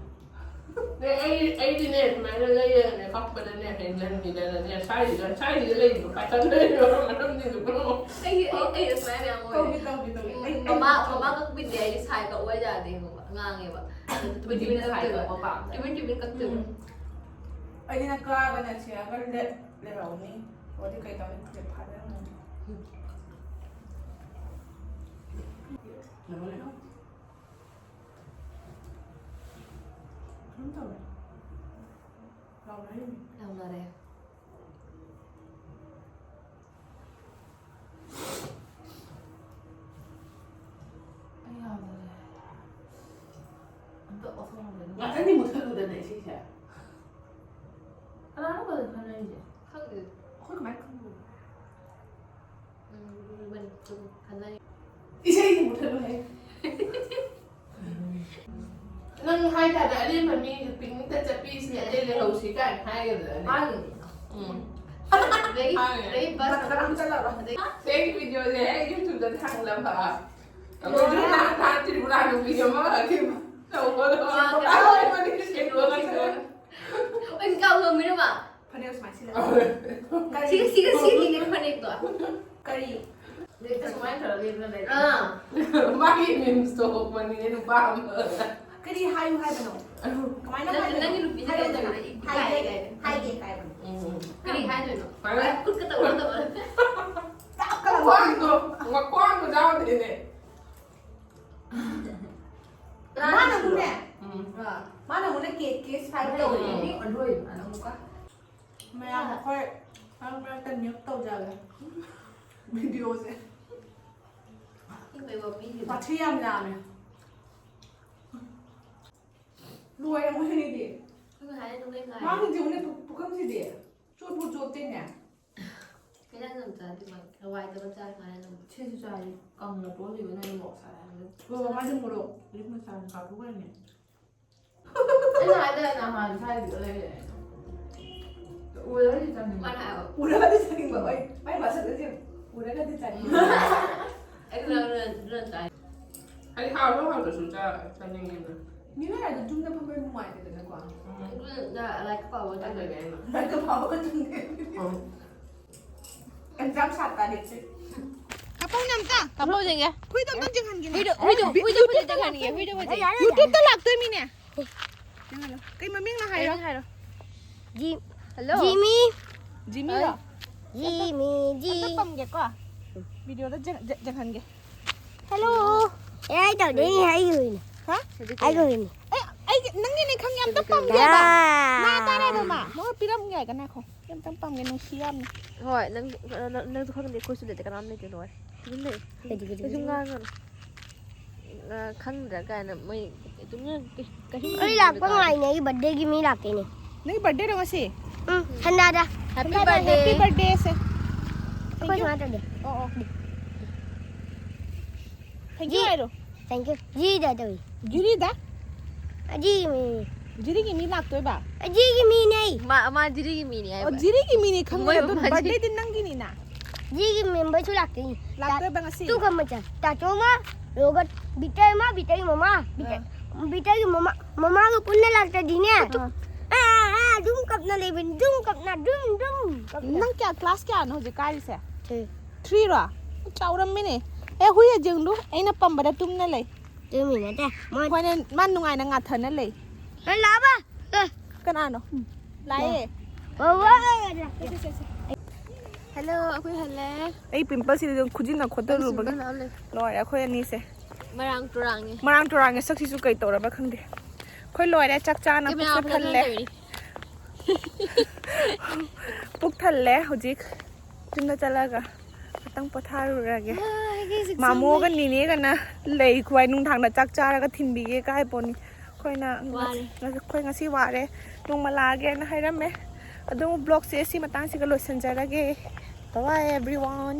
ꯑꯦ, ꯑꯩ, ꯑꯩꯗꯤꯅꯦ, ꯁꯨꯃꯥꯏꯅ ꯂꯩꯔꯒꯅꯦ, ꯀꯛꯄꯗꯅꯦ, ꯍꯦꯟꯖꯟꯈꯤꯗꯅꯅꯦ, ꯁ꯭ꯋꯥꯏꯁꯤꯗ, ꯁ꯭ꯋꯥꯏꯁꯤꯗ ꯂꯩꯕ ꯄꯥꯏꯈꯠ ꯂꯩꯕ ꯃꯔꯝꯁꯤꯡꯗꯨ ꯄꯨꯝꯅꯃꯛ꯫ ꯑꯩꯒꯤ, ꯑꯩ, ꯑꯩ ꯁꯨꯃꯥꯏꯅ ꯃꯌꯥꯝ ꯑꯣꯏꯔꯦ꯫ ꯇꯧꯕꯤ, ꯇꯧꯕꯤ, ꯇꯧꯕꯤ꯫ ꯎꯝ, ꯑꯩ, ꯃꯃꯥ, ꯑꯩ ꯃꯃꯥ ꯀꯛꯄꯤꯗꯦ, ꯑꯩꯗꯤ ꯁꯥꯏ ꯀꯛꯑꯣ ꯌꯥꯗꯦ ꯈꯪꯕ, ꯉꯥꯡꯉꯦꯕ꯫ ꯇꯨꯃꯤꯟ ꯇꯨꯃꯤꯟ ꯁꯥꯏ ꯀꯛꯇꯣꯏꯕ꯫ ꯀꯛꯄ ꯄꯥꯝꯃꯦ꯫ ꯇꯨꯃꯤꯟ ꯇꯨꯃꯤꯟ ꯀꯛꯇꯣꯏꯕ꯫ ꯎꯝ꯫ ꯑꯩꯗꯤ ꯅꯪ ꯀꯛꯑꯒꯅꯦ ꯁꯤꯔꯒ ꯂꯦꯞ ꯂꯩꯍꯧꯅꯤ꯫ ꯑꯗꯨꯗꯤ ꯀꯩ ꯇꯧꯅꯤ? ꯐꯥꯖꯔꯝꯃꯅꯤ꯫ ꯂꯣꯏꯔꯦ꯫ ꯀꯩꯅꯣꯝ ꯇꯧꯔꯦ꯫ ꯂꯥꯎꯅꯔꯤꯅꯤ꯫ ꯂꯥꯎꯅꯔꯦ꯫ ꯉꯥꯛꯇꯪꯗꯤ ꯃꯨꯠꯊꯠꯂꯨꯗꯅ ꯏꯁꯩꯁꯦ꯫ ꯀꯅꯥꯅꯣ ꯀꯣꯜ ꯈꯟꯅꯔꯤꯁꯦ? ꯈꯪꯗꯦ꯫ ꯑꯩꯈꯣꯏ ꯀꯃꯥꯏꯅ ꯈꯪꯗꯣꯏꯅꯣ? ꯎꯝ, ꯎꯝ, ꯎꯝ, ꯈꯟꯅꯔꯤ꯫ ꯏꯁꯩꯗꯤ ꯃꯨꯠꯊꯠꯂꯨꯍꯦ꯫ ꯅꯪ ꯍꯥꯏꯇꯥꯔꯦ, ꯑꯔꯦꯝꯕ ꯃꯤ ꯄꯤꯛꯅꯤꯛꯇ ꯆꯠꯄꯤꯁꯤꯅꯦ, ꯑꯇꯩ ꯂꯩꯍꯧꯁꯤ ꯀꯥꯏꯅ ꯍꯥꯏꯒꯗ꯭ꯔꯅꯦ? ꯍꯥꯏꯅꯤ꯫ ꯎꯝ꯫ ꯑꯗꯒꯤ, ꯍꯥꯏꯅꯤ꯫ ꯑꯗꯒꯤ ꯕꯁ ꯃꯇꯝ ꯑꯃ ꯆꯠꯂꯕ? ꯑꯗꯒꯤ ꯁꯦꯡꯒꯤ ꯚꯤꯗꯤꯑꯣꯁꯦ ꯑꯩ YouTube-ꯇ ꯊꯥꯡꯂꯝꯕ꯫ ꯑꯗꯨꯁꯨ ꯅꯍꯥꯟ, ꯅꯍꯥꯟ ꯇ꯭ꯔꯤꯄꯨꯔꯥ ꯅꯨꯄꯤ ꯑꯃ ꯇꯧꯕꯗꯣ꯫ ꯑꯥ, ꯇꯧꯕꯗꯣ꯫ ꯑꯩ ꯀꯥꯎ ꯉꯝꯃꯤꯔꯕ? ꯐꯅꯦꯛ ꯁꯨꯃꯥꯏꯅ ꯁꯤꯜꯂꯦ꯫ ꯀꯔꯤ? ꯁꯤꯒ, ꯁꯤꯒ, ꯁꯤꯒꯤꯅꯦ ꯐꯅꯦꯛꯇꯣ꯫ ꯀꯔꯤ? ꯂꯦꯞꯄ ꯁꯨꯃꯥꯏꯅ ꯇꯧꯔ ꯂꯦꯞꯄ ꯂꯩ꯫ ꯑꯥ꯫ ꯃꯥꯒꯤ memes-ꯇꯣ ꯍꯣꯡꯕꯅꯤꯅꯦ, ꯅꯨꯄꯥ ꯑꯃ꯫ ꯀꯔꯤ ꯍꯥꯏꯌꯨ ꯍꯥꯏꯕꯅꯣ? ꯀꯃꯥꯏꯅ ꯅꯪ-, ꯍꯥꯏꯕꯅꯣ? ꯅꯪꯒꯤ ꯅꯨꯄꯤꯁꯦ ꯍꯥꯏꯌꯨꯗꯅ꯫ ꯀꯩꯗꯧꯔꯒꯦ? ꯍꯥꯏꯒꯦ, ꯏꯀꯥꯏ ꯍꯥꯏꯒꯦ, ꯀꯥꯏꯅ꯫ ꯍꯥꯏꯒꯦ ꯀꯥꯏꯅ꯫ ꯎꯝ꯫ ꯀꯔꯤ ꯍꯥꯏꯗꯣꯏꯅꯣ? ꯍꯥꯏꯔꯣꯏ꯫ ꯈꯨꯠꯀ ꯇꯧꯔꯒ ꯇꯧꯔꯒ꯫ ꯇꯥꯛꯀꯅꯨ꯫ ꯃꯈ꯭ꯋꯥꯡꯗꯣ, ꯃꯈ꯭ꯋꯥꯡꯗꯣ ꯌꯥꯎꯗꯦꯅꯦ꯫ ꯃꯥꯅ ꯑꯃꯨꯛꯅꯦ, ꯎꯝ꯫ ꯑꯥ, ꯃꯥꯅ ꯑꯃꯨꯛꯅꯦ ꯀꯦ ꯀꯦ ꯁꯥꯏ ꯇꯧꯔꯤꯅꯦ꯫ ꯑꯗꯨ ꯑꯣꯏꯕ ꯑꯃꯨꯛꯀ꯫ ꯃꯌꯥꯝ ꯑꯩꯈꯣꯏ ꯃꯔꯛ ꯃꯔꯛꯇ mute ꯇꯧꯖꯒꯦ ꯚꯤꯗꯤꯑꯣꯁꯦ꯫ ꯁꯤꯡꯕꯩ ꯋꯥꯐꯝꯁꯤꯗ꯫ ꯋꯥꯊꯤ ꯌꯥꯝ ꯌꯥꯝꯃꯦ꯫ ꯂꯣꯏꯔꯦ ꯃꯣꯏ ꯑꯅꯤꯗꯤ꯫ ꯑꯩꯈꯣꯏ ꯉꯁꯥꯏ ꯑꯗꯨꯝ ꯂꯩ ꯉꯥꯏ꯫ ꯃꯥꯒꯤ ꯌꯦꯡꯉꯨꯅꯦ ꯄꯨ-, ꯄꯨꯈꯝꯁꯤꯗꯤ꯫ ꯆꯣꯠꯄꯨ ꯆꯣꯠꯇꯦꯅꯦ꯫ ꯀꯩꯅꯣ ꯑꯗꯨꯝ ꯆꯥꯗꯦ ꯃꯥ꯫ ꯍꯋꯥꯏꯗꯒ ꯆꯥꯏ ꯃꯥꯅ ꯑꯗꯨꯝ꯫ ꯁꯤꯁꯨ ꯆꯥꯏ꯫ ꯀꯪꯅ ꯇꯣꯜꯂꯤꯕ ꯅꯪ ꯃꯣꯔꯣꯛ ꯁꯥꯏ ꯍꯥꯏꯕꯗꯣ꯫ ꯍꯣꯏ, ꯃꯥꯗꯤ ꯃꯣꯔꯣꯛ ꯂꯤꯛꯅ ꯆꯥꯅ ꯆꯥꯊꯣꯛꯈ꯭ꯔꯦꯅꯦ꯫ ꯑꯩꯅ ꯍꯥꯏꯗꯥꯏ ꯅꯍꯥꯟ ꯁ꯭ꯋꯥꯏꯗ ꯂꯩꯔꯦ꯫ ꯎꯔꯒꯗꯤ ꯆꯥꯅꯤꯡꯕ꯫ ꯃꯥꯅ ꯍꯥꯏꯕ꯫ ꯎꯔꯒꯗꯤ ꯆꯥꯅꯤꯡꯕ꯫ ꯍꯣꯏ, ꯃꯥꯏ ꯃꯁꯛꯇꯨ ꯌꯦꯡꯉꯨ꯫ ꯎꯔꯒꯗꯤ ꯆꯥꯅꯤꯡꯕ꯫ ꯑꯩ ꯂꯣꯟ, ꯂꯣꯟ, ꯂꯣꯟ ꯆꯥꯏ꯫ ꯍꯥꯏꯗꯤ ꯍꯥꯎꯔꯁꯨ ꯍꯥꯎꯇ꯭ꯔꯁꯨ ꯆꯥ-, ꯆꯥꯅꯤꯡꯉꯦꯅ꯫ ꯃꯤ ꯂꯩꯔꯗꯤ ꯆꯨꯝꯅ ꯐꯝꯕ ꯅꯨꯡꯉꯥꯏꯇꯦꯗꯅꯀꯣ꯫ ꯎꯝ꯫ ꯑꯗꯨꯅ ꯂꯥꯏꯔꯤꯛ ꯄꯥꯕ ꯆꯠꯂꯒꯦ ꯑꯩꯅ꯫ ꯂꯥꯏꯔꯤꯛ ꯄꯥꯕ ꯆꯠꯂꯒꯦ꯫ ꯎꯝ꯫ ꯑꯦꯛꯖꯥꯝ ꯁꯥꯇ꯭ꯔꯅꯦ ꯁꯤ꯫ ꯀꯥꯞꯍꯧꯅꯦ ꯑꯝꯇ꯫ ꯀꯥꯞꯍꯧꯁꯤꯒꯦ꯫ ꯍꯨꯏꯗꯣ ꯑꯝꯇ ꯆꯤꯡꯍꯟꯒꯦꯅꯦ꯫ ꯍꯨꯏꯗꯣ, ꯍꯨꯏꯗꯣ, ꯍꯨꯏꯗꯣ ꯐꯖꯩ, ꯆꯤꯡꯍꯟꯒꯦ, ꯍꯨꯏꯗꯣ ꯐꯖꯩ꯫ YouTube-ꯇ ꯂꯥꯛꯇꯣꯏ ꯃꯤꯅꯦ꯫ ꯆꯤꯡꯍꯜꯂꯣ꯫ ꯀꯩ ꯃꯃꯤꯡꯅꯣ ꯍꯥꯏꯔꯣ꯫ ꯀꯩ ꯍꯥꯏꯔꯣ? ꯖꯤ-, ꯍꯜꯂꯣ꯫ ꯖꯤꯃꯤ꯫ ꯖꯤꯃꯤꯔꯣ? ꯖꯤꯃꯤ, ꯖꯤ-, ꯑꯝꯇ ꯄꯝꯒꯦꯀꯣ꯫ ꯚꯤꯗꯤꯑꯣꯗ ꯆꯤꯡ-, ꯆꯤꯡ-, ꯆꯤꯡꯍꯟꯒꯦ꯫ ꯍꯜꯂꯣ꯫ ꯑꯦ, ꯑꯩ ꯇꯧꯗꯣꯏꯅꯦ, ꯑꯩꯒꯤ ꯍꯨꯏꯅꯦ꯫ ꯍꯥ? ꯑꯩꯒꯤ ꯍꯨꯏꯅꯦ꯫ ꯑꯦ, ꯑꯩꯒꯤ, ꯅꯪꯒꯤꯅꯦ ꯈꯪꯉꯦ, ꯑꯝꯇ ꯄꯝꯒꯦꯕ꯫ ꯌꯥ꯫ ꯃꯥ ꯇꯥꯔꯦ ꯍꯥꯏꯕ ꯃꯥ꯫ ꯃꯉꯣꯟꯗ ꯄꯤꯔꯝꯒꯦ ꯍꯥꯏꯒꯦ, ꯉꯥꯏꯈꯣ꯫ ꯑꯝꯇꯪ ꯄꯝꯒꯦ, ꯅꯨꯡꯁꯤ ꯌꯥꯝꯅ꯫ ꯍꯣꯏ, ꯅꯪ, ꯅꯪ, ꯅꯪꯁꯨ ꯈꯪꯗꯦ, ꯑꯩꯈꯣꯏꯁꯨ ꯂꯩꯇꯦ, ꯀꯅꯥꯝ ꯂꯩꯇꯦ, ꯂꯣꯏꯔꯦ꯫ ꯇꯨꯃꯤꯟ ꯂꯩꯌꯨ꯫ ꯀꯩꯗꯧ, ꯀꯩꯗꯧ, ꯀꯩꯁꯨ ꯀꯩꯗꯧ? ꯉꯥꯡꯒꯅꯨ꯫ ꯑ, ꯈꯪꯗ꯭ꯔꯥ ꯀꯥꯏꯅ ꯃꯣꯏ ꯑꯗꯨꯝ ꯀꯩ- ꯀꯩꯁꯨꯝ ꯑꯩ ꯂꯥꯛꯄ ꯉꯥꯏꯅꯦ꯫ ꯑꯩꯒꯤ ꯕꯔꯊꯗꯦꯒꯤ ꯃꯤ ꯂꯥꯛꯇꯣꯏꯅꯦ꯫ ꯅꯪꯒꯤ ꯕꯔꯊꯗꯦꯔꯣ ꯉꯁꯤ? ꯎꯝ, ꯁꯟꯗꯥꯗ꯫ Happy happy birthday. ꯕꯔꯊꯗꯦꯁꯦ꯫ ꯑꯩꯈꯣꯏ ꯁꯨꯃꯥꯏꯅ ꯇꯧꯗꯦ꯫ ꯑꯣ ꯑꯣ꯫ ꯊꯦꯡꯀ꯭ꯌꯨ ꯍꯥꯏꯔꯣ꯫ Thank you꯫ ꯖꯤꯗ ꯇꯧꯏ꯫ ꯖꯨꯔꯤꯗ? ꯑꯖꯤꯒꯤ ꯃꯤ꯫ ꯖꯨꯔꯤꯒꯤ ꯃꯤ ꯂꯥꯛꯇꯣꯏꯕ? ꯑꯖꯤꯒꯤ ꯃꯤꯅꯦ꯫ ꯃꯥ ꯃꯥ ꯖꯤꯔꯤꯒꯤ ꯃꯤꯅꯦ ꯑꯣ ꯍꯥꯏꯕ꯫ ꯖꯤꯔꯤꯒꯤ ꯃꯤꯅꯤ ꯈꯪꯕ ꯃꯣꯏ ꯑꯗꯨ ꯃꯥ ꯖꯤꯔꯤ- ꯕꯔꯊꯗꯦꯗꯤ ꯅꯪꯒꯤꯅꯤꯅ꯫ ꯖꯤꯒꯤ ꯃꯦꯝꯕꯔꯁꯨ ꯂꯥꯛꯇꯣꯏꯅꯤ꯫ ꯂꯥꯛꯇꯣꯏꯕ ꯉꯁꯤ? ꯇꯨ ꯈꯝꯕ ꯆꯪ꯫ ꯇꯥꯆꯧꯃ, ꯔꯣꯒꯠ, ꯕꯤꯇꯔꯃ, ꯕꯤꯇꯔꯒꯤ ꯃꯃꯥ꯫ ꯕꯤꯇꯔ, ꯕꯤꯇꯔꯒꯤ ꯃꯃꯥ, ꯃꯃꯥꯒ ꯄꯨꯟꯅ ꯂꯥꯛꯇꯗꯤꯅꯦ꯫ ꯑꯥ, ꯑꯥ, ꯑꯥ, ꯑꯗꯨꯝ ꯀꯞꯅ ꯂꯩꯕꯅꯤ꯫ ꯑꯗꯨꯝ ꯀꯞꯅ, ꯑꯗꯨꯝ, ꯑꯗꯨꯝ ꯀꯞꯅ꯫ ꯅꯪ ꯀꯌꯥ ꯀ꯭ꯂꯥꯁ ꯀꯌꯥꯅꯣ ꯍꯧꯖꯤꯛ ꯀꯥꯔꯤꯁꯦ? ꯊ꯭ꯔꯤ꯫ ꯊ꯭ꯔꯤꯔꯣ? ꯆꯥꯎꯔꯝꯃꯤꯅꯦ꯫ ꯑꯦ ꯍꯨꯏ ꯌꯦꯡꯂꯨ, ꯑꯩꯅ ꯄꯝꯕꯗ ꯇꯨꯝꯅ ꯂꯩ꯫ ꯇꯨꯃꯤ ꯅꯠꯇꯦ꯫ ꯃꯣꯏ ꯍꯣꯏꯅꯦ, ꯃꯥ ꯅꯨꯡꯉꯥꯏꯅ ꯉꯥꯊꯅ ꯂꯩ꯫ ꯑꯦ, ꯂꯥꯕ꯫ ꯑꯦ꯫ ꯀꯅꯥꯅꯣ? ꯂꯥꯛꯑꯦ꯫ ꯋꯥ, ꯋꯥ, ꯋꯥ, ꯋꯥ꯫ ꯍꯦꯜꯂꯣ, ꯑꯩꯈꯣꯏ ꯍꯜꯂꯦ꯫ ꯑꯩ ꯄꯤꯝꯄꯜꯁꯤꯗ ꯑꯗꯨꯝ ꯈꯨꯖꯤꯟꯅ ꯈꯣꯠꯇꯔꯨꯕꯒꯤ ꯂꯥꯛꯑꯣ ꯂꯩ꯫ ꯂꯣꯏꯔꯦ ꯑꯩꯈꯣꯏ ꯑꯅꯤꯁꯦ꯫ ꯃꯔꯥꯡ ꯇꯨꯔꯥꯡꯉꯦ꯫ ꯃꯔꯥꯡ ꯇꯨꯔꯥꯡꯉꯦ ꯁꯛꯁꯤꯁꯨ ꯀꯩ ꯇꯧꯔꯕ ꯈꯪꯗꯦ꯫ ꯑꯩꯈꯣꯏ ꯂꯣꯏꯔꯦ ꯆꯥꯛ ꯆꯥꯅ ꯀꯦꯃꯦꯔꯥ ꯄꯨꯛꯁꯨ ꯐꯖꯅ ꯊꯜꯂꯦ꯫ ꯇꯧꯔꯤ꯫ ꯄꯨꯛ ꯊꯜꯂꯦ ꯍꯧꯖꯤꯛ꯫ ꯌꯨꯝꯗ ꯆꯠꯂꯒ ꯉꯥꯛꯇꯪ ꯄꯣꯊꯥꯔꯨꯔꯒꯦ꯫ ꯑꯩ ꯁꯤꯛꯁ ꯃꯥꯃꯣꯒ ꯅꯤꯅꯦꯒꯅ ꯂꯩ ꯈ꯭ꯋꯥꯏ ꯅꯨꯡꯗꯥꯡꯗ ꯆꯥꯛ ꯆꯥꯔꯒ ꯊꯤꯟꯕꯤꯒꯦ ꯀꯥꯏ ꯄꯣꯠꯅꯤ꯫ ꯑꯩꯈꯣꯏꯅ ꯋꯥꯔꯦ꯫ ꯑꯩꯈꯣꯏ ꯉꯁꯤ ꯋꯥꯔꯦ꯫ ꯅꯣꯡꯃ ꯂꯥꯛꯑꯒꯦꯅ ꯍꯥꯏꯔꯝꯃꯦ꯫ ꯑꯗꯨꯝ ꯕ꯭ꯂꯣꯛꯁꯦ ꯁꯤ ꯃꯇꯥꯡꯁꯤꯒ ꯂꯣꯏꯁꯤꯟꯖꯔꯒꯦ꯫ Bye bye everyone꯫